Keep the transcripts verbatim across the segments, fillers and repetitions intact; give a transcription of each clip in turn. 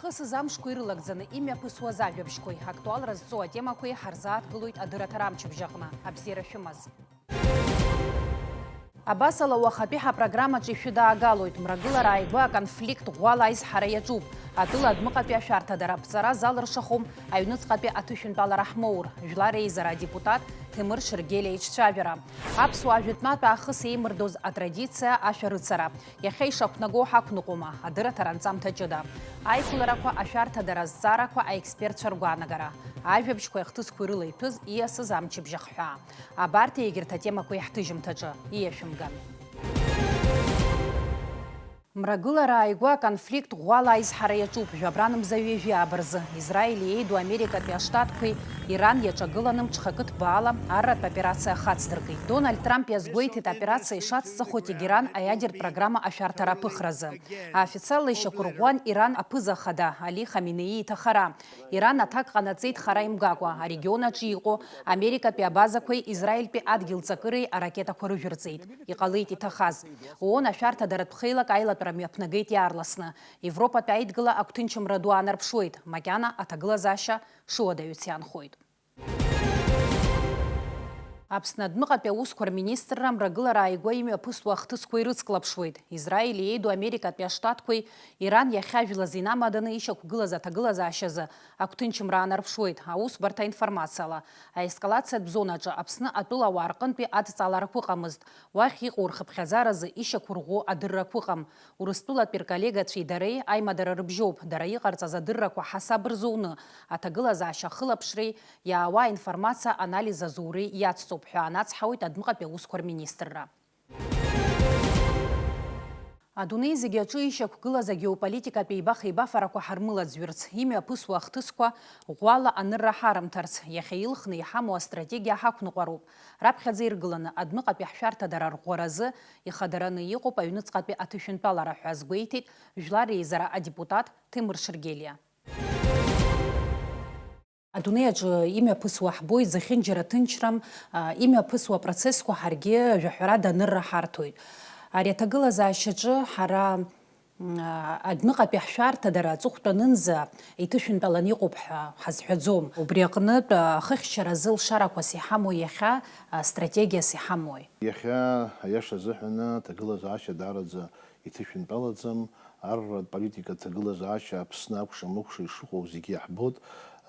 Хысыз амшқәа ирылагӡаны имҩаԥысуаз ажәабжьқәеи актуалра зҵоу атемақәеи ҳарзааҭгылоит адырраҭара амчыбжь аҟны. Абзиара шәымаз! Абасала, уахатәи ҳапрограммаҿы ишәыдаагалоит, мрагылара ааигәа аконфликт ӷәӷәала аизҳара иаҿуп, атәыла адәныҟатәи ашәарҭадара, ԥҵара залыршахом, аҩныҵҟатәи аҭышәынтәалара ҳмоур, жәлар реизара адепутат Ҭемыр Шьыргелиа ицәажәара, аԥсуаа жәытәнатә аахыс еимырдоз атрадициа ашәарыцара, иахьа ишақәнаго ҳақәныҟәома, адырраҭара анҵамҭа ҷыда, аиқәларақәа, ашәарҭадара азҵаарақәа, аекспертцәа ргәаанагара, ажәабжьқәеи ахҭысқәеи рыла иҭәыз ииасыз амчыбжь ахҳәаа. Абарҭ егьырҭ атемақәа иаҳҭыжьымҭаҿы ииашәымган. Мрагылара ааигәа аконфликт ӷәӷәала аизҳара иаҿуп, жәабранмза ҩажәи ааба рзы. Израили еиду Америкатәи Аштатқәеи Иран иаҿагыланы мҽхакы ҭбаала арратә операциа хацдыркит. Дональд Трамп иазгәеиҭеит, аоперациа ишацҵахо Тегеран аиадертә программа ашәарҭара аԥыхразы. Официалла ишьақәырӷәӷәан Иран аԥыза-хада Али Хаменеи иҭахара. Иран аҭак ҟанаҵеит хара имгакәа, арегион аҿы иҟоу Америкатәи абазақәеи Израильтәи адгьыл ҵакыреи аракетақәа рыжәырҵеит. Иҟалеит иҭахаз. ООН ашәарҭадаратә хеилак аилатәара мҩаԥнагеит иаарласны. Европатәи аидгыла агәҭынчымра ду аанарԥшуеит, макьана аҭагылазаашьа шыуадаҩыц иаанхоит. Аԥсны адәныҟатәи аусқәа рминистрра мрагылара ааигәа имҩаԥысуа ахҭысқәа ирыцклаԥшуеит. Израили еиду Америкатәи Аштатқәеи Иран иахьажәлаз инамаданы ишьақәгылаз аҭагылазаашьазы агәҭынчымра аанарԥшуеит, аусбарҭа информациала. Аескалациатә зонаҿы Аԥсны атәылауаа рҟынтәи адҵаларақәа ыҟамызт, уахь иҟоу рхыԥхьаӡаразы ишьақәырӷәӷәо адыррақәа ыҟам. Урыстәылатәи рколлегацәеи дареи аимадара рыбжьоуп, дара иҟарҵаз адыррақәа ҳасаб рзуны, аҭагылазаашьа ахылаԥшреи иаауа аинформациа анализ азуреи иацҵоуп ҳәа анацҳауеит адәныҟатәи аусқәа рминистрра. Адунеи зегьы аҿы ишьақәгылаз агеополитикатә еибах-еибафарақәа ҳармылаӡҩырц, имҩаԥысуа ахҭысқәа ӷәӷәала анырра ҳарымҭарц, иахьа илхны иҳамоу астратегиа ҳақәныҟәароуп. Раԥхьаӡа иргыланы адәныҟатәи ҳшәарҭадара рӷәӷәаразы ихадараны иҟоуп аҩныҵҟатәи аҭышәынтәалара ҳәа азгәеиҭеит Жәлар Реизара адепутат Ҭемыр Шьыргелиа. Адунеи аҿы имҩаԥысуа ҳбоит, зехьынџьара ҭынчрам, а, имҩаԥысуа апроцессқәа ҳаргьы жәаҳәарада анырра ҳарҭоит. Ари аҭагылазаашьаҿы ҳара, м, а, адәныҟатәи ҳшәарҭадара аҵыхәтәанынӡа иҭышәынтәалан иҟоуп ҳәа ҳазҳәаӡом. Убри аҟнытә, а, ахыхьчаразы лшарақәас иҳамоу иахьа, а, стратегиас иҳамои? Иахьа, аиаша азыҳәан, аҭагылазаашьа даараӡа иҭышәынтәалаӡам, арратә политика аҭагылазаашьа Аԥсны акәша-мыкәша ишыҟоу зегьы иаҳбоит.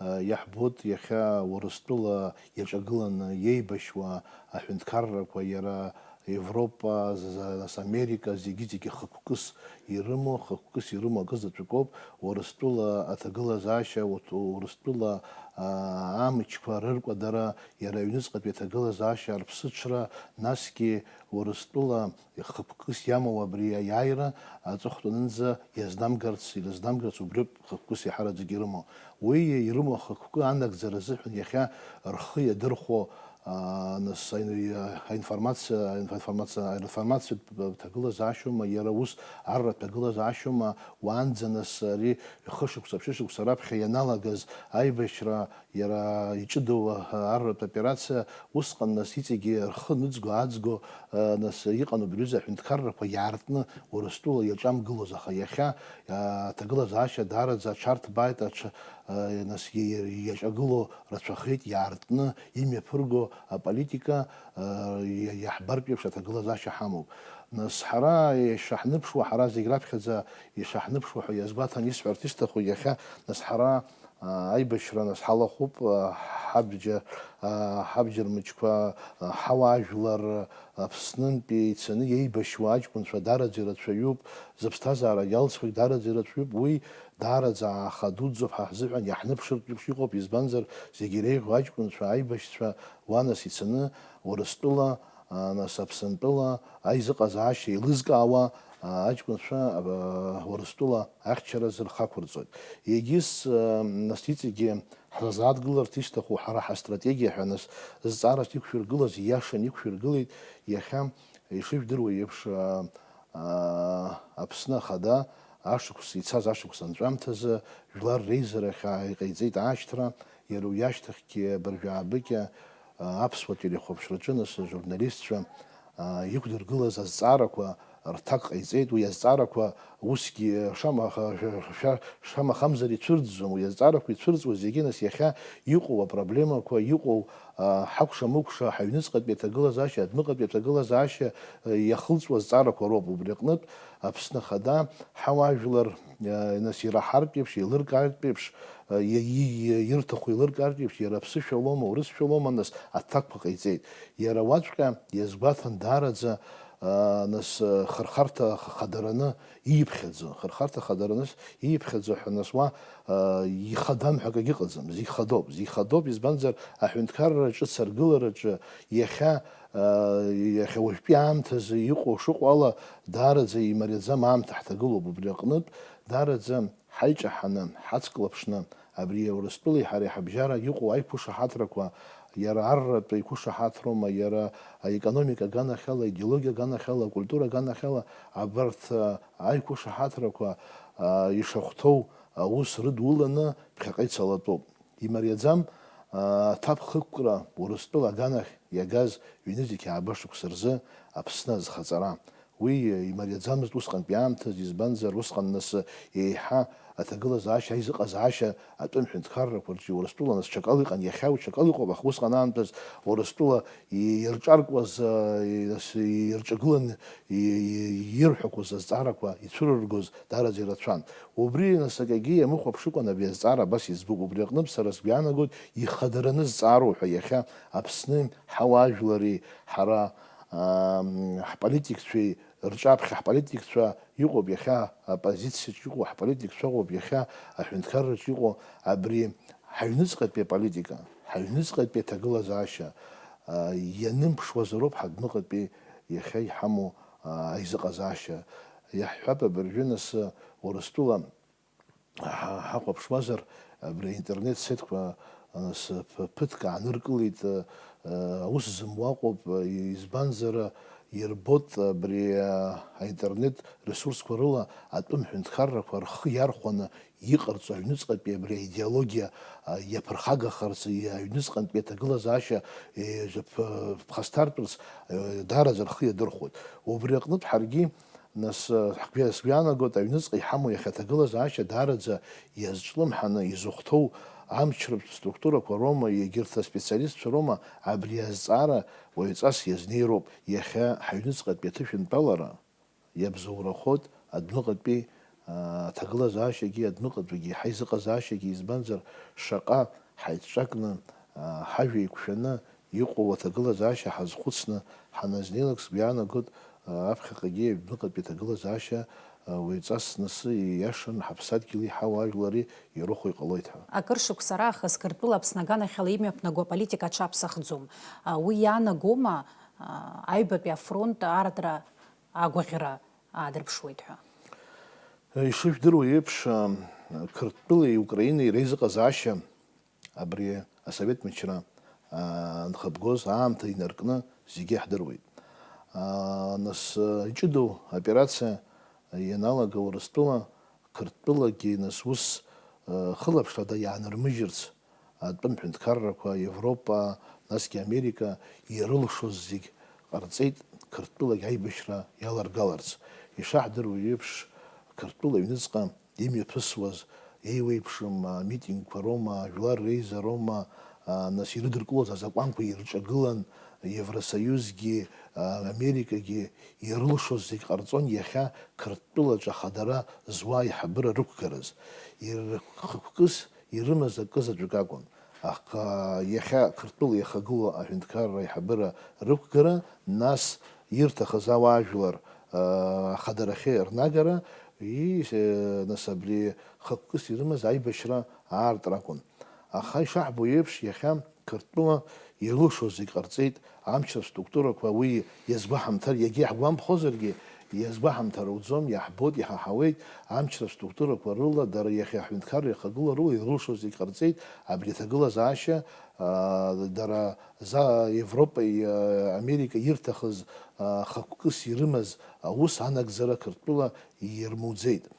Иаҳбоит иахьа Урыстәыла иаҿагыланы иеибашьуа аҳәынҭқаррақәа, иара Европа, за-, нас Америка, зегьы-зегьы хықәкыс ирымоу, хықәкыс ирымоу акы заҵәык ауп. Урыстәыла аҭагылазаашьа, урҭ-, Урыстәыла, аа, амчқәа рыркәадара, иара аҩныҵҟатәи аҭагылазаашьа арԥсыҽра, насгьы Урыстәыла хықәкыс иамоу абри аиааира аҵыхәтәанынӡа иазнамгарц, ирызнамгарц убриоуп хықәкыс еиҳараӡак ирымоу. Уи ирымоу ахықәкы анагӡара азыҳәан иахьа рхы иадырхәо, аа, нас, аин-, аинформациа, аинформациа, аинформациатә ҭагылазаашьоума, иара ус арратә ҭагылазаашьоума, уаанӡа нас ари хышықәса, ԥшьышықәса раԥхьа ианалагаз аибашьра, иара иҷыдоу, а, арратә операциа, усҟан, нас, иҵегьы рхы ныҵго-ааӡго, а, нас, иҟан убри рзы аҳәынҭқаррақәа иаартны Урыстәыла иаҿамгылоз, аха иахьа, а, аҭагылазаашьа даараӡа аҽарҭбааит, аҽ-, а, нас, иа-, иа-, иаҿагыло рацәахеит, иаартны имҩаԥырго аполитика, а, иа-, иаҳбартә еиԥш аҭагылазаашьа ҳамоуп. Нас ҳара ишаҳныԥшуа, ҳара зегь раԥхьаӡа ишаҳныԥшуа ҳәа иазгәаҭан исҳәарц исҭаху, иахьа, нас, ҳара аа, аибашьра нас ҳалахәуп, аа, ҳабџьар, аа, ҳабџьар мыжқәа, аа, ҳауаажәлар, Аԥснынтәи ицаны еибашьуа аҷкәынцәа даараӡа ирацәаҩуп, зыԥсҭазаара иалҵхьоу даараӡа ирацәаҩуп, уи даараӡа ааха дуӡӡоуп ҳа ҳзыҳәан, иаҳныԥшыртә еиԥш иҟоуп, избанзар, зегь иреиӷьу аҷкәынцәа, аибашьцәа уа нас ицаны Урыстәыла, аа, нас Аԥсынтәыла аизыҟазаашьа еилызкаауа, аа, аҷкәынцәа, аа, Урыстәыла ахьчаразы рхы ақәырҵоит. Егьыс, аа, нас иҵегьгьы ҳзазааҭгыларц ишьҭаху ҳара ҳастратегиа ҳәа нас зҵаарас иқәшәыргылаз ииашаны иқәшәыргылеит, иахьа ишыжәдыруа еиԥш, аа, аа, Аԥсны Ахада ашықәс, ицаз ашықәс анҵәамҭазы Жәлар Реизарахь иҟаиҵеит аашьҭра, иара уи ашьҭахьгьы абыржәы аабыкьа, аа, аԥсуа телехәаԥшраҿы нас ажурналистцәа, аа, иқәдыргылаз азҵаарақәа, рҭак ҟаиҵеит, уи азҵаарақәа усгьы шамаха-, ша-, шамахамзар ицәырӡӡом, уи азҵаарақәа ицәырҵуа зегьы нас иахьа иҟоу апроблемақәа, иҟоу, а, ҳакәша-мыкәша, ҳаҩныҵҟатәи аҭагылазаашьа, адәныҟатәи аҭагылазаашьа, а, иахылҵуа азҵаарақәа роуп. Убри аҟнытә Аԥсны Ахада ҳауаажәлар, а, нас ираҳартә еиԥш, еилыркаартә еиԥш, а, иа-, и-, и-, ирҭаху еилыркаартә еиԥш, иара аԥсышәа лоума, урысшәа лоума, нас аҭакқәа ҟаиҵеит. Иара уаҵәҟьа иазгәаҭан даараӡа, а, нас, а, хырхарҭа х-, хадараны ииԥхьаӡо, хырхарҭа хадараны с-, ииԥхьаӡо ҳәа нас уа, а, ихадам ҳәа акагьы ыҟаӡам, зегь хадоуп, зегь хадоуп, избанзар аҳәынҭқарра ҿыц аргылараҿы иахьа, а, иахьа уажәтәи аамҭазы иҟоу шыҟоу ала даараӡа имариаӡам аамҭа ҳҭагылоуп, убри аҟнытә даараӡа ҳаиҿаҳаны, ҳацклаԥшны, абри Урыстәылеи ҳареи ҳабжьара иҟоу аиқәышаҳаҭрақәа, иара арратә еиқәышаҳаҭроума, иара аекономика аганахьала, аидеологиа аганахьала, акультура аганахьала, абарҭ, а, аиқәышаҳаҭрақәа, а, ишахәҭоу аус рыдуланы ԥхьаҟа ицалатәуп. Имариаӡам, а, аҭак хықәкра Урыстәыла аганахь иагаз ҩнызқь ааба шықәса рзы Аԥсны азхаҵара. Уи имариаӡамызт усҟантәи аамҭазы, избанзар, усҟан нас еиҳа аҭагылазаашьа, аизыҟазаашьа атәым ҳәынҭқаррақәа рҿы Урыстәыла нас ҽакала иҟан, иахьа уи ҽакала иҟоуп, аха усҟан аамҭаз Урыстәыла ирҿаркуаз, а, ирҿагылан и-, и-, ирҳәақәоз азҵаарақәа ицәырыргоз даараӡа ирацәан. Убри нас акгьы иамыхәаԥшыкәан абри азҵаара абас иӡбоуп. Убри аҟнытә сара сгәы иаанагоит ихадараны зҵаароу ҳәа иахьа Аԥсни ҳауаажәлари ҳара, ам, ҳполитикцәеи рҿаԥхьа ҳполитикцәа иҟоуп иахьа, аоппозициаҿ иҟоу ҳполитикцәа ыҟоуп иахьа, аҳәынҭқарраҿ иҟоу абри ҳаҩныҵҟатәи аполитика, ҳаҩныҵҟатәи аҭагылазаашьа, а, ианымԥшуазароуп ҳадәныҟатәи иахьа иҳамоу, а, аизыҟазаашьа. Иаҳҳәап, абыржәы нас, а, Урыстәыла ҳа-, ҳахәаԥшуазар, абри аинтернет сетқәа, а, нас, п-, ԥыҭк ааныркылеит, а, аус зымуа ыҟоуп, а, избанзар, а, ирбоит абри, а, аинтернет ресурсқәа рыла атәым ҳәынҭқаррақәа рхы иархәаны иҟарҵо аҩныҵҟатәи абри аидеологиа, а, иаԥырхагахарц, и-, аҩныҵҟантәи аҭагылазаашьа, е, п-, ԥхасҭартәырц, е, даараӡа рхы иадырхәоит. Убри аҟнытә ҳаргьы, нас, а, ҳгәы-, сгәы иаанагоит, аҩныҵҟа иҳамоу иахьа аҭагылазаашьа даараӡа иазҿлымҳаны изыхәҭоу амчратә структурақәа роума, егьырҭ аспециалистцәа роума, абри азҵаара уаҩҵас иазнеироуп иахьа ҳаҩныҵҟатәи аҭышәынтәалара. Иабзоурахоит адәныҟатәи, аа, аҭагылазаашьагьы, адәныҟатәигьы, ҳаизыҟазаашьагьы, избанзар, шаҟа ҳаицҿакны, аа, ҳажәа еиқәшәаны иҟоу аҭагылазаашьа ҳазхәыцны ҳаназнеилак, сгәы иаанагоит, аа, аԥхьаҟагьы адәныҟатәи аҭагылазаашьа, аа, уаҩҵас насы ииашан ҳаԥсадгьыли ҳауаажәлари ирыхәо иҟалоит ҳәа. Акыр шықәса раахыс Қырҭтәыла Аԥсны аганахьала имҩаԥнаго аполитика аҽаԥсахӡом. Уи иаанагома, аа, аҩбатәи афронт аартра агәаӷьра аадырԥшуеит ҳәа. Ишыжәдыруа еиԥш, Қырҭтәылеи Украинеи реизыҟазаашьа абри асовет мчра анхыбгоз аамҭа инаркны зегьы иаҳдыруеит. Нас иҷыдоу аоперациа ианалага Урыстәыла, Қырҭтәылагьы нас ус хылаԥшрада иаанырмыжьырц атәым ҳәынҭқаррақәа, Европа, насгьы Америка ирылшоз зегь ҟарҵеит, Қырҭтәылагь аибашьра иаларгаларц. Ишаҳдыруа еиԥш, Қырҭтәыла аҩныҵҟа имҩаԥысуаз еиуеиԥшым амитингқәа роума, ажәлар реизароума, а, нас ирыдыркылоз азакәанқәа ирҿагылан, Евросоиузгьы, а, Америкагьы ирылшоз зегь ҟарҵон иахьа Қырҭтәылаҿы ахадара зуа аиҳабыра рықәгараз. Ирхықәкыс ирымаз акы заҵәык акәын. Аха иахьа Қырҭтәыла иахагылоу аҳәынҭқарра аиҳабыра рықәгара, нас ирҭахыз ауаажәлар, аа, ахадарахьы рнагара, и-, э, нас абри хықәкыс ирымаз аибашьра аартра акәын. Аха ишаҳбо еиԥш, иахьа Қырҭтәыла ирылшоз зегь ҟарҵеит, амчра структурақәа уи иазгәаҳамҭар, иагьа иаҳгәамԥхозаргьы, иазгәаҳамҭар ауӡом, иаҳбоит, иҳаҳауеит, амчра структурақәа рыла, дара иахьа аҳәынҭқарра иахагылоу рыла ирылшоз зегь ҟарҵеит, абри аҭагылазаашьа, аа, дара за Европеи, аа, Америкеи ирҭахыз, аа, хықәкыс ирымаз аус анагӡара Қырҭтәыла ирмуӡеит.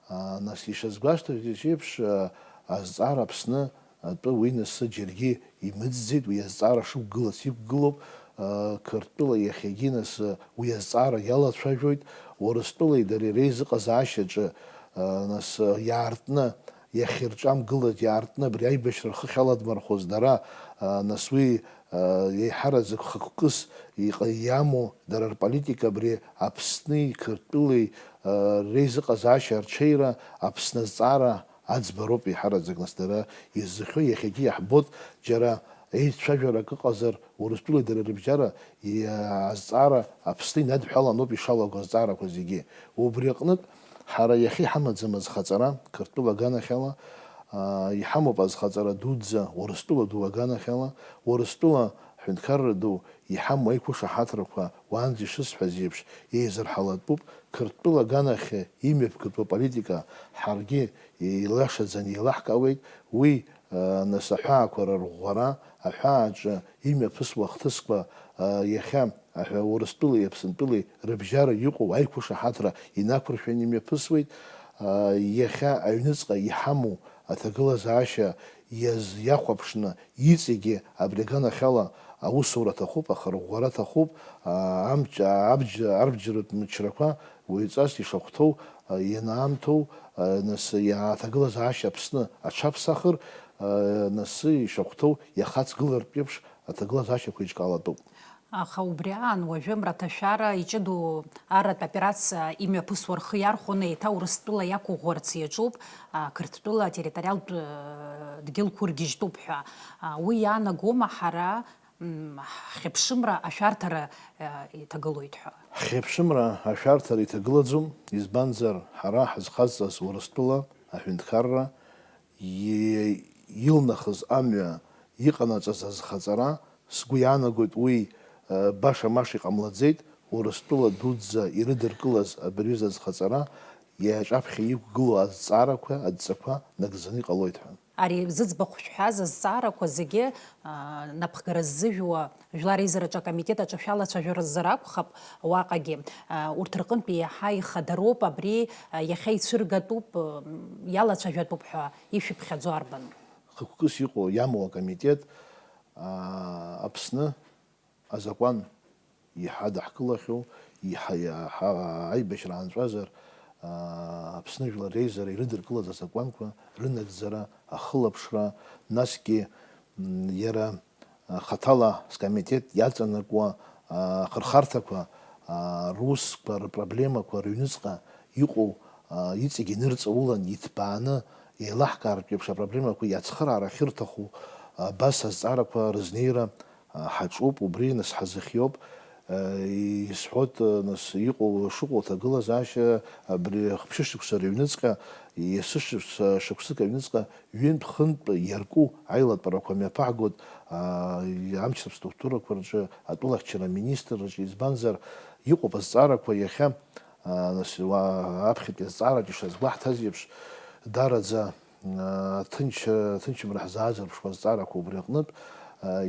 Аа, нас ишазгәасҭаз еиԥш, аа, азҵаара Аԥсны атәы уи насы џьаргьы имыӡӡеит, уи азҵаара шықәгылац иқәгылоуп, Қырҭтәыла иахьагьы, нас, уи азҵаара иалацәажәоит, Урыстәылеи дареи реизыҟазаашьаҿы, нас, иаартны, иахьырҿамгылаз, иаартны абри аибашьра рхы ахьаладмырхәоз дара, нас, уи еиҳараӡак хықәкыс иҟ-, иамоу дара рполитика абри Аԥсни Қырҭтәылеи реизыҟазаашьа арҽеира, Аԥсны азҵаара аӡбароуп еиҳараӡак, нас, дара изыхьоу. Иахьагьы иаҳбоит, џьара еицәажәарак ыҟазар, Урыстәылеи дареи рыбжьара, иа-, азҵаара Аԥсны инадҳәаланоуп ишалаго азҵаарақәа зегьы. Убри аҟнытә, ҳара иахьа иҳамаӡам азхаҵара, Қырҭтәыла аганахьала, аа, иҳамоуп азхаҵара дуӡӡа, Урыстәыла ду аганахьала, Урыстәыла ҳәынҭқарра ду иҳамоу аиқәышаҳаҭрақәа, уаанӡа ишысҳәаз еиԥш, еизырҳалатәуп. Қырҭтәыла аганахь имҩаԥгатәу аполитика ҳаргьы еилашаӡаны еилаҳкаауеит. Уи, нас, аҳәаақәа рырӷәӷәара, аҳәааҿы имҩаԥысуа ахҭысқәа, иахьа аҳәа Урыстәылеи Аԥсынтәылеи рыбжьара иҟоу аиқәышаҳаҭра инақәыршәаны имҩаԥысуеит. Иахьа аҩныҵҟа иҳамоу аҭагылазаашьа иаз-, иахәаԥшны иҵегьы абри аганахьала аусура аҭахуп, ахырӷәӷәара аҭахуп, амч-, абџь-, арбџьаратә мчрақәа уаҩҵас ишахәҭоу, ианаамҭоу, нас, иааҭагылазаашьа Аԥсны аҽаԥсахыр, нас, ишахәҭоу иахаҵгылартә еиԥш аҭагылазаашьақәа еиҿкаалатәуп. Аха убри аан уажәы мраҭашәара иҷыдоу арратә операциа имҩаԥысуа рхы иархәаны еиҭа Урыстәыла иақәыӷәӷәарц иаҿуп, а, Қырҭтәыла атерриториалтә, э, дгьылқәа ыргьежьтәуп ҳәа. А, уи иаанагома ҳара, м, ҳхьыԥшымра ашәарҭара, э, иҭагылоит ҳәа? Ҳхьыԥшымра ашәарҭара иҭагылаӡом, избанзар, ҳара ҳазхазҵаз Урыстәыла аҳәынҭқарра и-, илнахыз амҩа иҟанаҵаз азхаҵара, сгәы иаанагоит, уи, э, баша-маша иҟамлаӡеит, Урыстәыла дуӡӡа ирыдыркылаз абри аҩыза азхаҵара иаҿаԥхьа иқәгылоу азҵаарақәа, адҵақәа нагӡаны иҟалоит ҳәа. Ари зыӡбахә шәҳәаз азҵаарақәа зегьы, аа, напхгара ззыжәуа Жәлар Реизараҿы акомитет аҿы шәалацәажәаразар акәхап, уаҟагьы, аа, урҭ рҟынтәи иаҳа ихадароуп абри, аа, иахьа ицәыргатәуп, м, иалацәажәатәуп ҳәа ишәыԥхьаӡо арбану? Хықәкыс иҟоу, иамоу акомитет, аа, Аԥсны азакәан иҳадаҳкылахьоу, иҳа-, иаҳа-, аибашьра аанҵәазар, аа, Аԥсны Жәлар Реизара ирыдыркылаз азакәанқәа рынагӡара, ахылаԥшра, насгьы, м, иара, а, хаҭала скомитет иаҵанакуа, а, ахырхарҭақәа, а, русқәа, рпроблемақәа рыҩныҵҟа иҟоу, а, иҵегь инырҵаулан, иҭбааны, еилаҳкаартә еиԥш апроблемақәа иацхыраара ахьырҭаху, абас азҵаарақәа рызнеира ҳаҿуп, убри, нас, ҳазыхиоуп. Исҳәоит, нас, иҟоу шыҟоу аҭагылазаашьа, абри хԥшьышықәса рыҩныҵҟа, есышықәса шықәсык аҩныҵҟа ҩынтә-хынтә иарку аилатәарақәа мҩаԥаҳгоит, амчра структурақәа рҿы, атәылахьчара аминистрраҿы, избанзар, иҟоуп азҵаарақәа иахьа, нас, уа аԥхьатәи азҵаараҿы ишазгәаҳҭаз еиԥш, дараӡа, ҭынч-, ҭынчымра ҳзаазырԥшуа азҵаарақәа убри аҟнытә,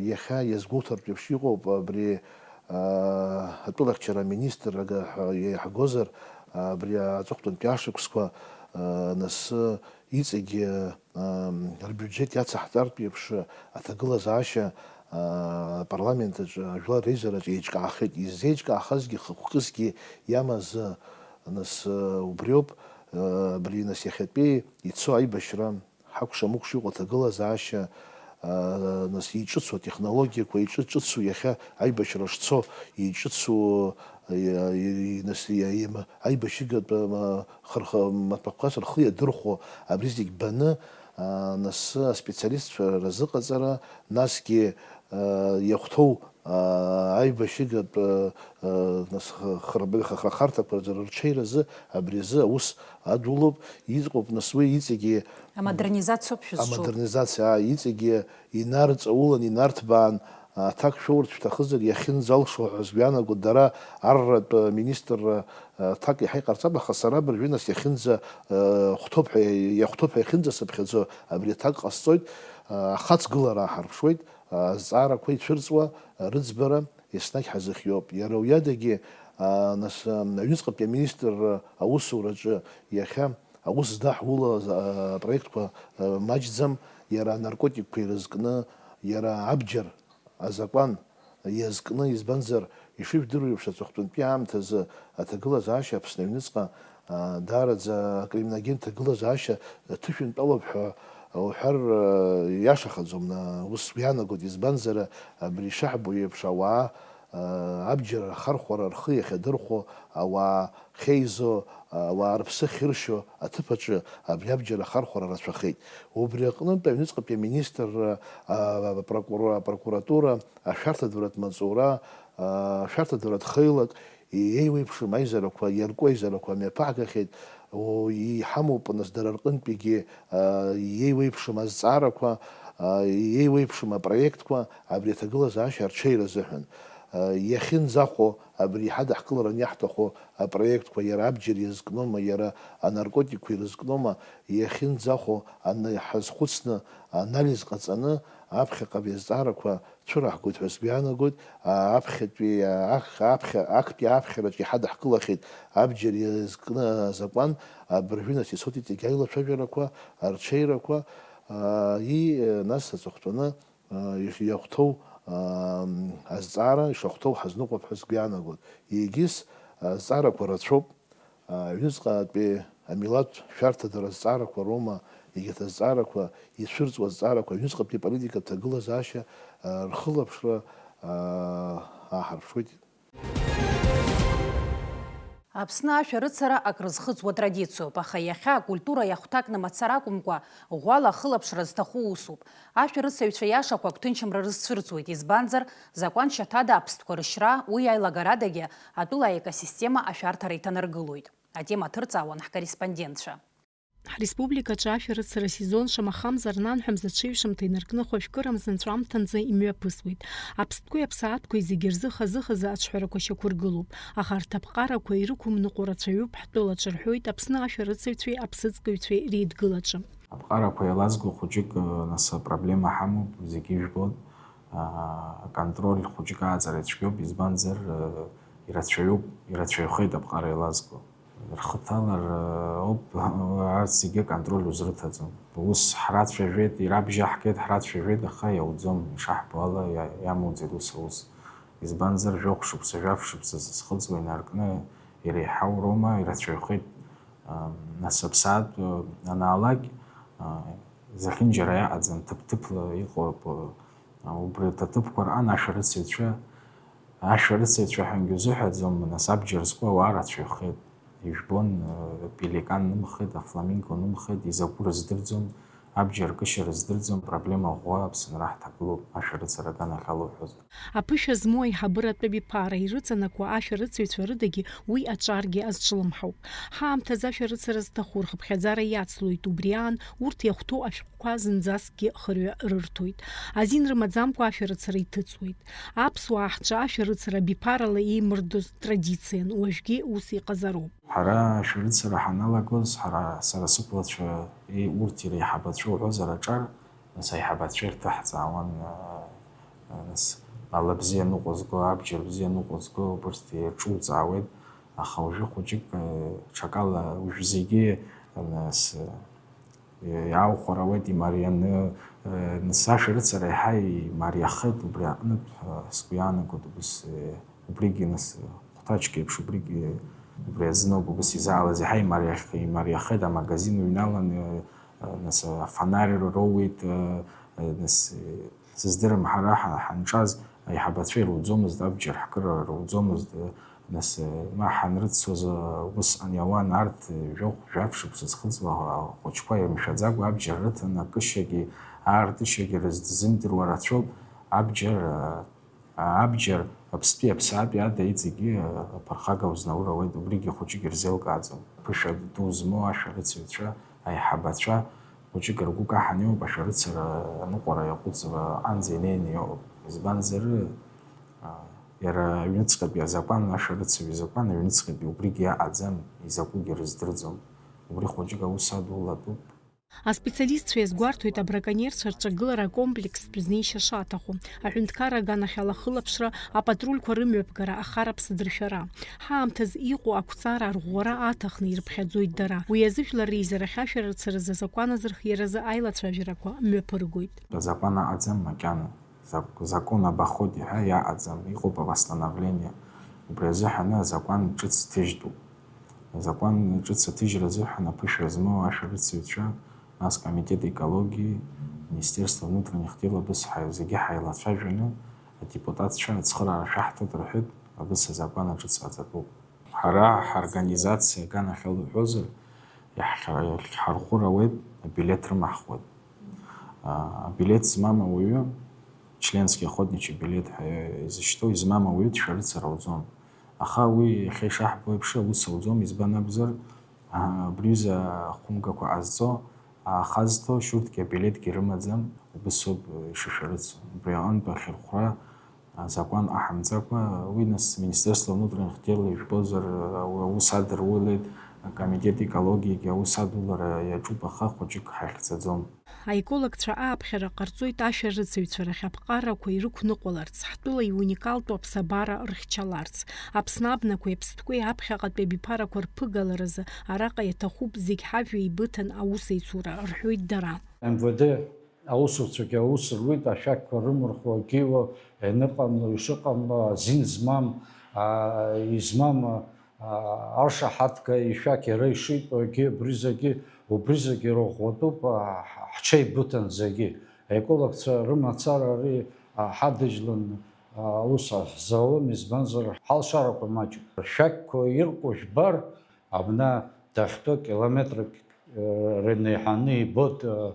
иахьа иазгәоуҭартә еиԥш иҟоуп абри, атәылахьчара аминистр ага ҳәа иаҳгозар, абри аҵыхәтәантәи ашықәсқәа, нас, иҵегьы, рбиуџьет иацаҳҵартә еиԥш аҭагылазаашьа, апарламент аҿы, ажәлар реизараҿы еиҿкаахеит. Иззеиҿкаахазгьы хықәкысгьы иамаз, нас, убриоуп, абри, нас, иахьатәи ицо аибашьра, ҳакәша-мыкәша иҟоу аҭагылазаашьа, нас, иҿыцу атехнологиақәа, иҿы-, ҿыцу иахьа аибашьра шцо, иҿыцу, и-, и-, нас, и-, и-, аибашьыгатә, ма-, хырха-, маҭәахәқәа рхы иадырхәо, абри зегь баны, нас, аспециалистцәа разыҟаҵара, насгьы, иахәҭоу, аибашьыгатә, нас, хырбаҩ-, хырхарҭақәа рзы рырҽеиразы абри азы аус адулоуп, иҟоуп, нас, уи иҵегьы Амодернизациоуп шәызҿу. Амодернизациа, аа, иҵегьы инарҵаулан, инарҭбаан, аҭак шәоурц шәҭахызар, иахьынӡалшо ҳәа сгәы иаанагоит, дара арратә министрра, аҭак иаҳа иҟарҵап, аха сара абыржәы, нас, иахьынӡа, хәҭоуп ҳәа, иахәҭоуп ҳәа иахьынӡасыԥхьаӡо абри аҭак ҟасҵоит, ахаҵгылара ҳарԥшуеит, азҵаарақәа ицәырҵуа рыӡбара еснагь ҳазыхиоуп. Иара уиадагьы, нас, аҩныҵҟатәи аминистрра аусураҿы иахьа аус здаҳулаз апроектқәа маҷӡам, иара анаркотикқәа ирызкны, иара абџьар азакәан иазкны, избанзар, ишыжәдыруа еиԥш, аҵыхәтәантәи аамҭазы аҭагылазаашьа Аԥсны аҩныҵҟа, а, даараӡа акриминогентә ҭагылазаашьа ҭышәынтәалоуп ҳәа уҳәар, а, иашахаӡом, на, ус сгәы иаанагоит, избанзар, абри ишаҳбо еиԥш, ауаа, а, абџьар ахархәара рхы иахьадырхәо, ауаа хьеизо, ауаа рыԥсы ахьыршьо аҭыԥ аҿы абри абџьар ахархәара рацәахеит. Убри аҟнытә аҩныҵҟатәи аминистрра, а, апрокура-, апрокуратура, ашәарҭадаратә маҵура, а, ашәарҭадаратә хеилак, еиуеиԥшым аизарақәа, иарку аизарақәа мҩаԥаҳгахьеит. О, иҳамоуп, нас, дара рҟынтәигьы, а, иеиуеиԥшым азҵаарақәа, а, иеиуеиԥшым апроектқәа абри аҭагылазаашьа арҽеира азыҳәан. А, иахьынӡахәо, абри иҳадаҳкыларан иаҳҭаху апроектқәа, иара абџьар иазкноума, иара анаркотикқәа ирызкноума, иахьынӡахәо ана-, ҳазхәыцны, анализ ҟаҵаны, аԥхьаҟа абри азҵаарақәа цәыраҳгоит ҳәа сгәы иаанагоит. А, аԥхьатәи, а, ах-, аԥхьа, актәи аԥхьараҿы иҳадаҳкылахьеит абџьар иазкны азакәан, абыржәы, нас, исоҭеит зегьы аилацәажәарақәа, арҽеирақәа, а, и, нас аҵыхәтәаны, а, иш-, иахәҭоу, а, азҵаара ишахәҭоу ҳазныҟәап ҳәа сгәы иаанагоит. Егьыс, а, азҵаарақәа рацәоуп. Аҩныҵҟатәи амилаҭ шәарҭадара азҵаарақәа роума, егьырҭ азҵаарақәа ицәырҵуа азҵаарақәа аҩныҵҟатәи аполитикатә ҭагылазаашьа, а, рхылаԥшра, а, ааҳарԥшуеит. Аԥсны ашәарыцара акрызхыҵуа традициоуп, аха иахьа акультура иахәҭакны мацара акәымкәа, ӷәӷәала ахылаԥшра зҭаху усуп. Ашәарыцаҩцәа иашақәа агәҭынчымра рызцәырҵуеит, избанзар, закәан шьаҭада аԥстәқәа рышьра, уи аилагарадагьы атәыла аекосистема ашәарҭара иҭанаргылоит. Атема ҭырҵаауан ҳкорреспондентцәа. Ҳреспубликаҿы ашәарыцара сезон, шамахамзар, нанҳәа мза ҽеиҩшамҭа инаркны, хәажәкыра мза нҵәамҭанӡа имҩаԥысуеит. Аԥстәқәеи аԥсаатәқәеи зегьы рзы хазы-хазы аҿҳәарақәа шьақәыргылоуп. Аха арҭ аԥҟарақәа ирықәымныҟәо рацәаҩуп ҳтәылаҿы, рҳәоит Аԥсны ашәарыцаҩцәеи аԥсыӡкыҩцәеи реидгылаҿы. Аԥҟарақәа еилазго хәыҷык, нас, апроблема ҳамоуп, зегьы ижәбоит. Аконтроль хәыҷык ааҵара ицәгьоуп, избанзар, ирацәаҩуп, ирацәаҩхеит аԥҟара еилазго. Рхыҭалар ауп, арҭ зегьы аконтроль узрыҭаӡом. Ус ҳрацәажәеит, ирабжьаҳгеит, ҳрацәажәеит, аха иауӡом, ишаҳбо ала, иа-, иамуӡеит ус аус. Избанзар, жәохә шықәса, жәаф шықәса зызхыҵуа инаркны иреиҳау роума, ирацәаҩхеит. Ам, нас аԥсаатә, а, анаалак, а, зехьынџьара иаҟаӡам, ҭыԥ-ҭыԥла иҟоуп, а, убри аҭыԥқәа рҟан ашәарыцаҩцәа, ашәарыцаҩцәа ҳәангьы узыҳәаӡом, нас абџьар зку ауаа рацәаҩхеит. Ижәбон, а, пеликан нымхеит, афламинго нымхеит, изакәу рыздырӡом, абџьар кышьа рыздырӡом, проблема ӷәӷәа Аԥсынра ҳҭагылоуп, ашәарыцара аганахьала уҳәозар. Аԥышәа змоу аиҳабыратә абиԥара ирыҵанакуа ашәарыцаҩцәа рыдагьы уи аҿаргьы азҿлымҳауп. Ҳаамҭазы ашәарыцара зҭаху рхыԥхьаӡара иацлоит, убри аан урҭ иахәҭоу ашәҟәқәа зынӡаскгьы хырҩа рырҭоит. Азин рымаӡамкәа ашәарыцара иҭыҵуеит. Аԥсуаа ҳҿы ашәарыцара абиԥарала еимырдоз традициан, уажәгьы ус иҟазароуп. Ҳара ашәарыцара ҳаналагоз, ҳара, сара сықәлацәа, еи, урҭ иреиҳабацәа уҳәозар аҿар, нас аиҳабацәа ирҭаҳҵаауан, а, а, нас ала бзиа ныҟәызго, абџьар бзиа ныҟәызго, убырҭ ирҿуҵаауеит, аха уажәы хәыҷык, а, ҽакала уажә зегьы, а, нас, а, иааухәар ауеит имарианы, а, нас ашәарыцара еиҳа имариахеит убри аҟнытә, а, сгәы иаанагоит убыс, а, убригьы нас, а, хәҭаҷк еиԥш убригьы, убри азыноуп убыс изаалаз, еиҳа имариах-, имариахеит, амагазин уҩналан, а, нас, афонарь роуеит, нас, сыздырам, ҳара ҳа-, ҳанҿаз аиҳабацәа ируӡомызт, абџьар ҳкыра руӡомызт, нас, ма ҳанрыццоз, усҟан иауан арҭ, жәохә, жәаф шықәса зхыҵуа ахәыҷқәа ирымшәаӡакәа абџьар рыҭан, акышьагьы аартышьагьы рыздзымдыруа рацәоуп, абџьар, Абџьар, аԥстәи аԥсаатәи ада иҵегьы аԥырхага узнаур ауеит, убригьы хәыҷык ирзеилкааӡом. Ԥышәа ду змоу ашәарыцаҩцәа, аиҳабацәа, хәыҷык ргәы каҳан иоуп, ашәарыцара аныҟәара иаҟәыҵра аҟынӡа инеины иоуп. Избанзар, а, иара аҩныҵҟатәи азакәан, ашәарыцаҩ изакәан аҩныҵҟатәи убригьы иаҟаӡам, изакәугьы рыздырӡом. Убри хәыҷык аус адулатәуп. Аспециалистцәа иазгәарҭоит абраконерцәа рҿагылара акомплекстә знеишьа шаҭаху, аҳәынҭқарра аганахьала ахылаԥшра, апатрульқәа рымҩаԥгара, ахараԥса дыршәара. Ҳаамҭазы иҟоу ақәҵара, арӷәӷәара аҭахны ирыԥхьаӡоит дара. Уи азы жәлар реизарахь ашәарыцаразы азакәан азырхиаразы аилацәажәарақәа мҩаԥыргоит. Азакәан аҟаӡам макьана. Зак-, закон об охоте ҳәа иаҟаӡам, иҟоуп авосстановление. Убри азыҳәаны азакәан ҿыц ҭыжьтәуп. Азакәан ҿыц аҭыжьра азыҳәан аԥышәа змоу ашәарыцаҩцәа, нас Комитет экологии, Министерство внутренних дел, абыс ҳаи-, зегьы ҳаилацәажәаны, адепутатцәа ацхыраара шәаҳҭоит рҳәеит, абыс азакәан аҿыц ҟаҵатәуп. Ҳара ҳорганизациа аганахьала уҳәозар, иаҳхьа-, иаҳхьархәыр ауеит, абилеҭ рымаҳхуеит. А, абилеҭ змам ауаҩы, членский охотничий билет ҳәа изышьҭоу, измам ауаҩы дшәарыцара ауӡом. Аха уи иахьа ишаҳбо еиԥш аус ауӡом, избан акәзар, а, абри ҩыза ахәымгақәа ҟазҵо, аахазҭо, шьурҭгьы абилеҭгьы рымаӡам, убыс ауп ишышәарыцо. Убри аҟынтә ахьырхәра азакәан ҟаҳамҵакәа, уи нас Министерство внутренних дел ижәбозар, ау-, аус адырулеит, акомитет экологиагьы аус адулара иаҿуп, аха хәыҷык ҳахьӡаӡом. Аекологцәа ааԥхьара ҟарҵоит ашәарыцаҩцәа рахь аԥҟарақәа ирықәныҟәаларц, ҳтәыла иуникалтәу аԥсабара рыхьчаларц. Аԥсны абнақәеи аԥстәқәеи аԥхьаҟатәи абиԥарақәа рԥыгаларазы араҟа иаҭахуп зегь ҳажәа еибыҭан аусеицура, рҳәоит дара. М В Д аусуцәагьы аус руит, ашәақьқәа рымырхуа, агьиуа ианыҟамло, ишыҟамло, азин змам, а, измам, а, аршаҳаҭга ишәақь иара ишитәу, агьи абри зегьы, убри зегьы ирӷәӷәатәуп, а, ҳ-, ҳҽеибыҭан зегьы. Аекологцәа рымацара ари, а, ҳадыжьлан, а, аус ҳзаауам, избанзар, ҳалшарақәа маҷуп. Ршәақьқәа иркәу жәбар, абна дахьтәоу километрак, э, рынеиҳаны ибоит, э,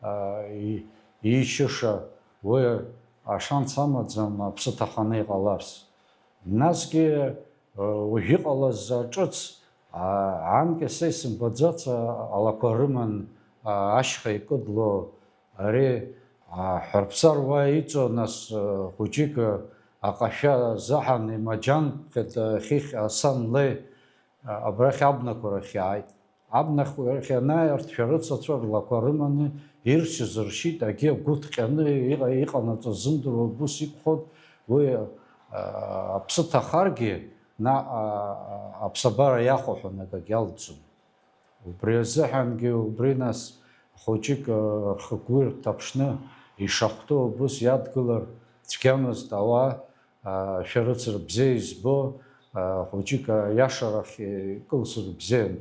э, и-, иишьыша, уи ашанс амаӡам аԥсы ҭаханы иҟаларц. Насгьы, э, уажә иҟалаз аҿыц, а, анкьа са исымбаӡац, а, алақәа рыман, а, ашьха икыдло, ари, а, ҳәарԥсар уа иҵо, нас, э, хәыҷык, э, аҟашәа азаҳан имаџьанхеит, э, хыхь асан леи, абрахь абнақәа рахь иааит. Абнақәа рахь ианааи, арҭ шәарыцацәа рлақәа рыманы иршьыз ршьит, агьи агәы ҭҟьаны иҟа-, иҟанаҵо ззымдыруа гәыс иқәхоит, уи, а, аԥсы ҭахаргьы, наҟ, а, а, аԥсабара иахәо ҳәа акагьы алҵӡом. Убри азыҳәангьы, убри нас хәыҷык, а, рхы-ргәы ирҭаԥшны, ишахәҭоу абыс иадгылар цәгьамызт, ауаа, а, шәарыцара бзиа избо, а, хәыҷык аиашарахь икылсыр бзиан.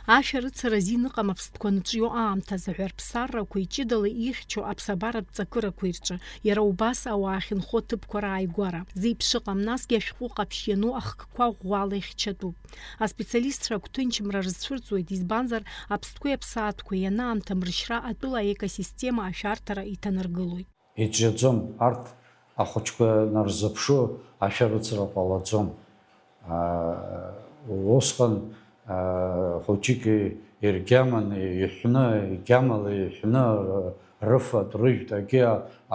Ашәарыцара азин ыҟам аԥстәқәа анҵәио аамҭазы, аҳәарԥсаррақәеи ҷыдала ихьчо аԥсабаратә ҵакырақәеи рҿы. Иара убас ауаа ахьынхо аҭыԥқәа рааигәара. Зеиԥш ыҟам, насгьы ашәҟәы ҟаԥшь иану ахкқәа ӷәӷәала ихьчатәуп. Аспециалистцәа агәҭынчымра рызцәырҵуеит, избанзар, аԥстәқәеи аԥсаатәқәеи ианаамҭам рышьра атәыла аекосистема ашәарҭара иҭанаргылоит. Иӡәӡәаӡом, арҭ ахәыҷқәа нарзыԥшу ашәарыцара ҟалаӡом. Аа, усҟан, аа, хәыҷык иргьаманы иҳәны, игьамала иҳәны, рыфатә, рыжәтә, агьи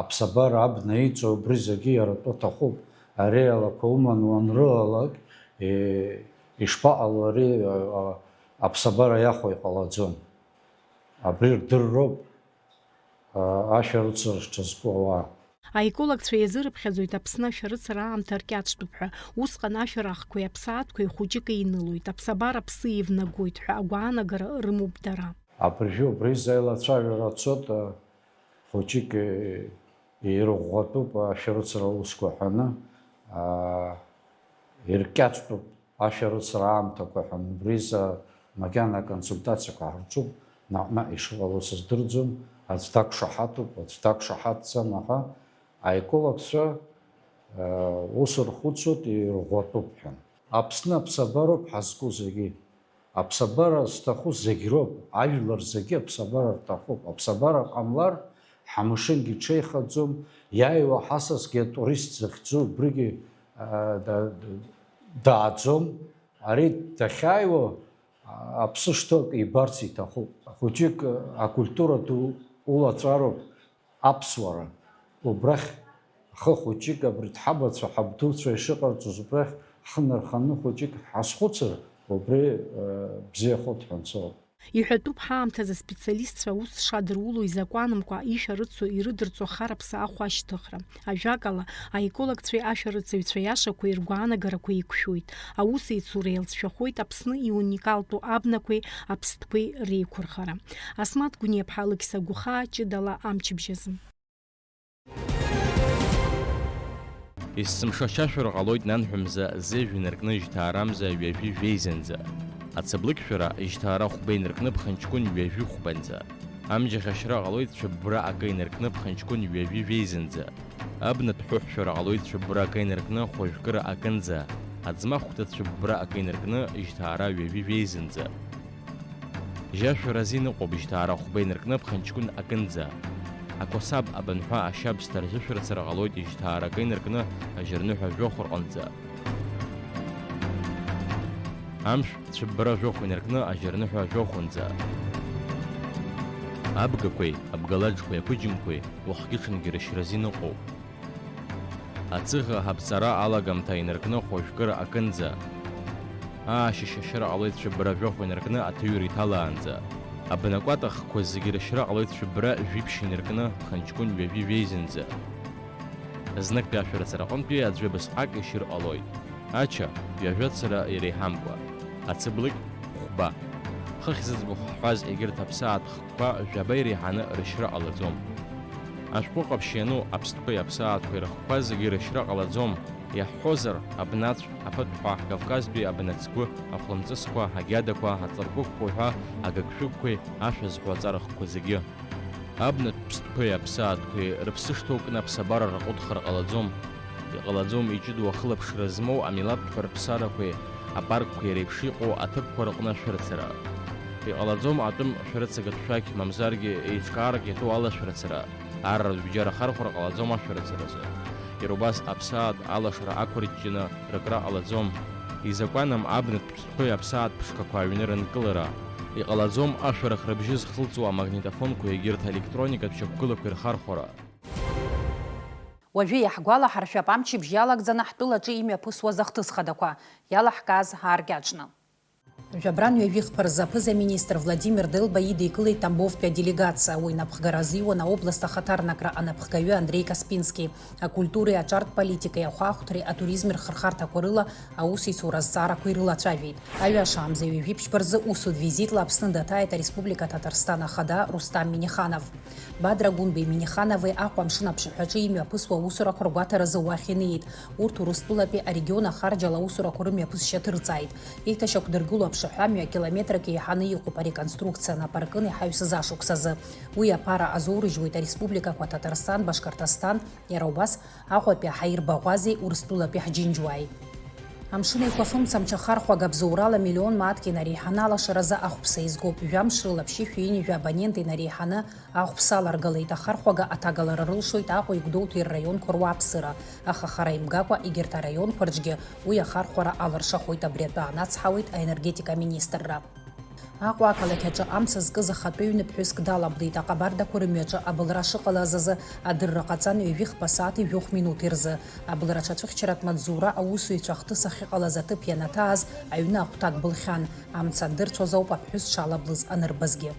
аԥсабара абна иҵо, убри зегьы иаратәы аҭахуп. Ари алақәа уман уанрылалак, е, ишԥаҟало ари, а, а, аԥсабара иахәо иҟалаӡом. Абри рдырроуп, а, ашәарыцара зҽазку ауаа. Аекологцәа иазырыԥхьаӡоит Аԥсны ашәарыцара аамҭа ркьаҿтәуп ҳәа. Усҟан ашәарахқәеи аԥсаатәқәеи хәыҷык еинылоит, аԥсабара аԥсы еивнагоит ҳәа агәаанагара рымоуп дара. Абыржәы убри изы аилацәажәара цоит, а, хәыҷык, е, ирӷәӷәатәуп ашәарыцара аусқәа ҳәаны, а, иркьаҿтәуп ашәарыцара аамҭақәа ҳәа, убри изы макьана аконсультациақәа ҳарҿуп, наҟ-наҟ ишыҟало сыздырӡом, аӡә дақәшаҳаҭуп, аӡә дақәшаҳаҭӡам, аха аекологцәа, э, ус рхәыцуеит, ирӷәӷәатәуп ҳәа. Аԥсны аԥсабароуп ҳазку зегьы. Аԥсабара зҭаху зегь роуп, ажәлар зегьы аԥсабара рҭахуп. Аԥсабара ҟамлар, ҳамшынгьы ҽеихаӡом, иааиуа ҳасасгьы атурист захьӡу убригьы, а, да-, да-, дааӡом. Ари дахьааиуа, а, аԥсы шҭоу акы ибарц иҭахуп. Хәыҷык акультура ду улаҵәароуп. Аԥсуара, убрахь ҳхы хәыҷык, абри ҳабацәа, ҳабдуцәа ишыҟарҵоз, убрахь ҳхы нарханы хәыҷык ҳазхәыцыр, убри, э, бзиахоит ҳәа ансоуп. Иҳәатәуп, ҳаамҭазы аспециалистцәа аус шадыруло изакәанымкәа ишәарыцо, ирыдырҵо хараԥса ахә ашьҭыхра. Ажәакала, аекологцәеи ашәарыцаҩцәеи ашақәеи ргәаанагарақәа еиқәшәоит. Аусеицура иалҵшәахоит Аԥсны иуникалтәу абнақәеи аԥстәқәеи реиқәырхара. Асмаҭ Гәыниаԥҳа, Алықьса Гәыхаа, ҷыдала амчыбжьазы. Есымша ашьашәара ҟалоит нанҳәа мза зежә инаркны жьҭаарамза ҩажәи жәеизанӡа. Ацыблыкьшәара жьҭаара хәба инаркны ԥхынҷкәын ҩажәи хәбанӡа. Амџьаҳәашьара ҟалоит цәыббра акы инаркны ԥхынҷкәын ҩажәи жәеизанӡа. Абнатә ҳәыҳәшәара ҟалоит цәыббра акы инаркны хәажәкыра акынӡа. Аӡмахәҭа цәыббра акы инаркны жьҭаара ҩажәи жәеизанӡа. Жьашәара азин ыҟоуп жьҭаара хәба инаркны ԥхынҷкәын акынӡа. Ақәасаб абынҳәа ашьабсҭа рзышәарцара ҟалоит жьҭаара акы инаркны ажьырныҳәа жәохә рҟынӡа. Амшә цәыббра жәохә инаркны ажьырныҳәа жәохәынӡа. Абгақәеи, абгалаџқәеи, ақәыџьымқәеи уахгьы-ҽынгьы рышьра азин ыҟоуп. Ацыӷа аҳаԥҵара алагамҭа инаркны хәажәкыра акынӡа. Аашьышь ашьра ҟалоит цәыббра жәохә инаркны аҭыҩра иҭалаанӡа. Абнакәатахқәа зегьы рышьра ҟалоит цәыббра жәиԥшь инаркны ԥхынҷкәын ҩажәи жәеизанӡа. Зныктәи ашәарыцара аҟынтәи аӡәы абасҟак ишьыр ҟалоит. Ача, ҩажәа цыра иреиҳамкәа. Ацыблыкь, хәба. Хыхь зыӡбахә ҳҳәаз егьырҭ аԥсаатә хкқәа жәаба иреиҳаны рышьра ҟалаӡом. Ашәҟәы ҟаԥшь иану аԥстәқәеи аԥсаатәқәеи рыхқәа зегьы рышьра ҟалаӡом, иаҳҳәозар, абнацә, аԥыҭәҳәа, Кавказтәи абнацгәы, ахәлымҵысқәа, агьадақәа, аҵаркәыкәқәа уҳәа агыгшәыгқәеи ашәа зҳәо аҵарахқәа зегьы. Абнатә ԥстәқәеи аԥсаатәқәеи рыԥсы шҭоукны аԥсабара рҟәыҭхар ҟалаӡом. Иҟалаӡом иҷыдоу ахылаԥшра змоу амилаҭтә ҳәарԥсарақәеи апаркқәеи реиԥш иҟоу аҭыԥқәа рыҟны ашәарыцара. Иҟалаӡом атәым шәарыцагатә шәақь, мамзаргьы еиҿкаарак иатәу алашәарыцара. Арратә бџьар ахархәара ҟалаӡом ашәарыцаразы. Иара убас аԥсаатә алашара ақәырҷҷаны рыкра ҟалаӡом. Изакәанам абнатә ԥстәқәеи аԥсаатә ԥшқақәа аҩны рынкылара. Иҟалаӡом ашәарах рыбжьы зхылҵуа амагнитофонқәеи егьырҭ аелектроникатә шьақәгылақәеи рхархәара. Уажәы иаҳгәалаҳаршәап амчыбжь иалагӡаны ҳтәылаҿы имҩаԥысуаз ахҭыс хадақәа, иалаҳкааз ааркьаҿны. Жәабран ҩажәи хԥа рзы аԥыза-министр Владимир Делба идикылеит Тамбовтәи аделегациа. Уи напхгара азиуан аобласт ахаҭарнакра анапхгаҩы Андреи Каспински. Акультуреи аҿартә политикеи, ахәаахәҭреи атуризми рхырхарҭақәа рыла аусеицура азҵаарақәа ирылацәажәеит. Аҩаша амза ҩажәи ԥшьба рзы усутә визитла Аԥсны даҭааит Ареспублика Ҭаҭарсҭан Ахада Рустам Миниханов. Бадра Гәынбеи Миниханови Аҟәа амшын аԥшаҳәаҿы имҩаԥысуа аусурақәа ргәаҭаразы уахь инеит. Урҭ Урыстәылатәи арегион ахарџьала аусурақәа рымҩаԥысшьа ҭырҵааит. Еиҭашьақәдыргыло аԥшаҳәамҩа километрак еиҳаны иҟоуп ареконструкциа анапаркын иҳаҩсыз ашықәсазы. Уи аԥара азоурыжьуеит ареспубликақәа Ҭаҭарсҭан, Башқырҭасҭан, иара убас Аҟәатәи аҳаирбаӷәазеи Урыстәылатәи ҳџьынџьуааи. Амшын Еиқәафымца амҽахархәага абзоурала миллион мааҭк инареиҳаны алашаразы ахәԥса изгоуп, жәамш рыла ԥшьышәи ҩынҩажәа абонент инареиҳаны ахәԥса аларгалеит, ахархәага аҭагалара рылшоит Аҟәеи Гәдоуҭеи рраионқәа руааԥсыра, аха хара имгакәа егьырҭ араионқәа рҿгьы уи ахархәара алыршахоит, абри атәы аанацҳауеит аенергетика аминистрра. Аҟәа ақалақь аҿы амца зкыз ахатәы ҩны ԥҳәыск далаблит, аҟабардақәа рымҩаҿы абылра шыҟалаз азы адырра ҟаҵан ҩажәи хԥа сааҭи жәохә минуҭи рзы. Абылра аҽацәыхьчаратә маҵзура аусзуҩцәа ахҭыс ахьыҟалаз аҭыԥ ианаҭааз аҩны ахәҭак былхьан, амца андырцәоз ауп аԥҳәыс дшалаблыз анырбазгьы.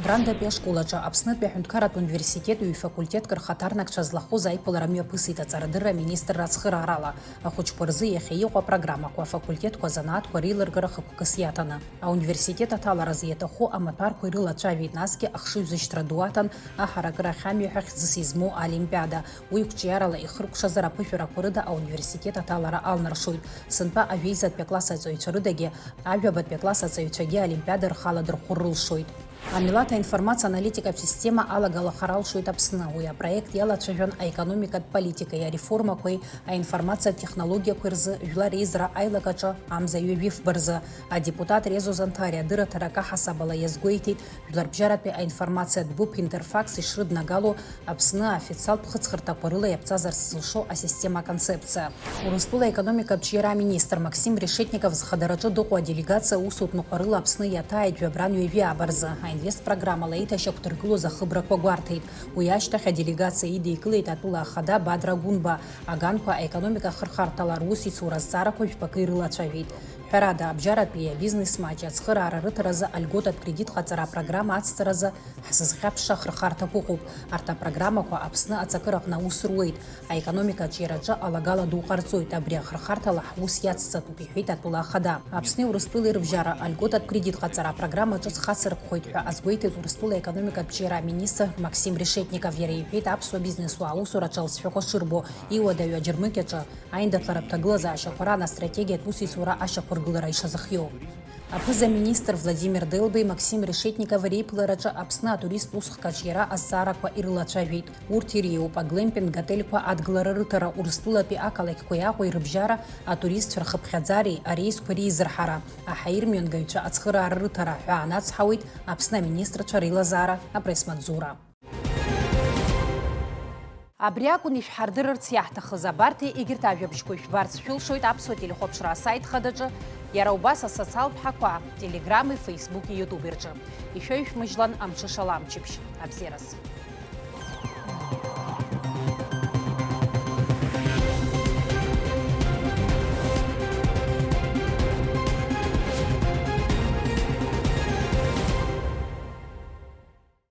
Драндатәи ашкол аҿы Аԥснытәи аҳәынҭқарратә университет ҩ-факультетк рхаҭарнакцәа злахәыз аиԥылара мҩаԥысит аҵарадырра аминистрра ацхыраарала. Ахәыҷқәа рзы иахьа иҟоу апрограммақәа, афакультетқәа, азанааҭқәа реилыргара хықәкыс иаҭаны. Ауниверситет аҭаларазы иаҭаху амаҭәарқәа ирылацәажәеит, насгьы ахшыҩзышьҭра ду аҭан аҳаракыра ахьамҩа ҳәа хьӡыс измоу аолимпиада. Уи қәҿиарала ихыркәшазар аԥышәарақәа рыда ауниверситет аҭалара алнаршоит. Сынтәа ажәеизатәи акласс аҵаҩцәа рыдагьы ажәабатәи акласс аҵаҩцәагьы аолимпиада рхала дырхәыр рылшоит. Амилаҭ аинформациа аналитикатә система алагалахар алшоит Аԥсны. Уи апроект иалацәажәон аекономикатә политикеи ареформақәеи, аинформациатә технологиақәеи рзы Жәлар реизара аилак аҿы амза ҩажәи фба рзы. Адепутат Резо Занҭариа адырраҭара акаҳасаб ала иазгәеиҭеит, жәларбжьаратәи аинформациатә гәыԥ Интерфакс ишрыднагало Аԥсны аофициалтә хыҵхырҭақәа рыла иаԥҵазарц зылшо асистема аконцепциа. Урыстәыла аекономикатә ҿиара аминистр Максим Решетников зхадараҿы дыҟоу аделегациа аусутә ныҟәарыла Аԥсны иаҭааит жәабран ҩажәи ааба рзы аинвест программала еиҭашьақәдыргылоз ахыбрақәа гәарҭеит. Уи ашьҭахь аделегациа идикылеит атәыла ахада Бадра Гәынба, аганқәа аекономика ахырхарҭала русеицура азҵаарақәа жәпакы ирылацәажәеит. Ҳәарада, абжьаратәи абизнес маҷи ацхыраара рыҭаразы альготатә кредит ҟаҵара апрограмма ацҵаразы ҳзызхьаԥшша ахырхарҭақәа ыҟоуп. Арҭ апрограммақәа Аԥсны аҵакыраҟны аус руеит. Аекономика аҿиараҿы алагала ду ҟарҵоит, абри ахырхарҭала ҳус иацҵатәуп, иҳәеит атәыла ахада. Аԥсни Урыстәылеи рыбжьара альготатә кредит ҟаҵара апрограмма ҿыц хацыркхоит ҳәа азгәеиҭеит Урыстәыла аекономикатә ҿиара аминистр Максим Решетников. Иара иҳәеит аԥсуа бизнесуаа аусураҿы алҵшәақәа шырбо, иуадаҩу аџьармыкьаҿы аиндаҭларатә ҭагылазаашьақәа раан астратегиатә усеицура ашьақәыргылара ишазыхиоу. Аԥыза-министр Владимир Делбеи Максим Решетникови реиԥылараҿы Аԥсны атуристтә усхк аҿиара азҵаарақәа ирылацәажәеит. Урҭ иреиуоуп аглемпинг отельқәа адгылара рыҭара, Урыстәылатәи ақалақьқәеи Аҟәеи рыбжьара, атуристцәа рхыԥхьаӡареи ареисқәа реизырҳара, аҳаирмҩангаҩцәа ацхыраара рыҭара ҳәа анацҳауеит Аԥсны аминистрцәа реилазаара апресс-маҵзура. Абри акәын ишәҳардырырц иаҳҭахыз. Абарҭи егьырҭ ажәабжьқәеи шәбарц шәылшоит Аԥсуа телехәаԥшра асайт хадаҿы, иара убас асоциалтә ҳақәа, Телеграми, Феисбуки, Иутуби рҿы. Ишәаҩшәмыжьлан амҽышала амчыбжь. Абзиараз.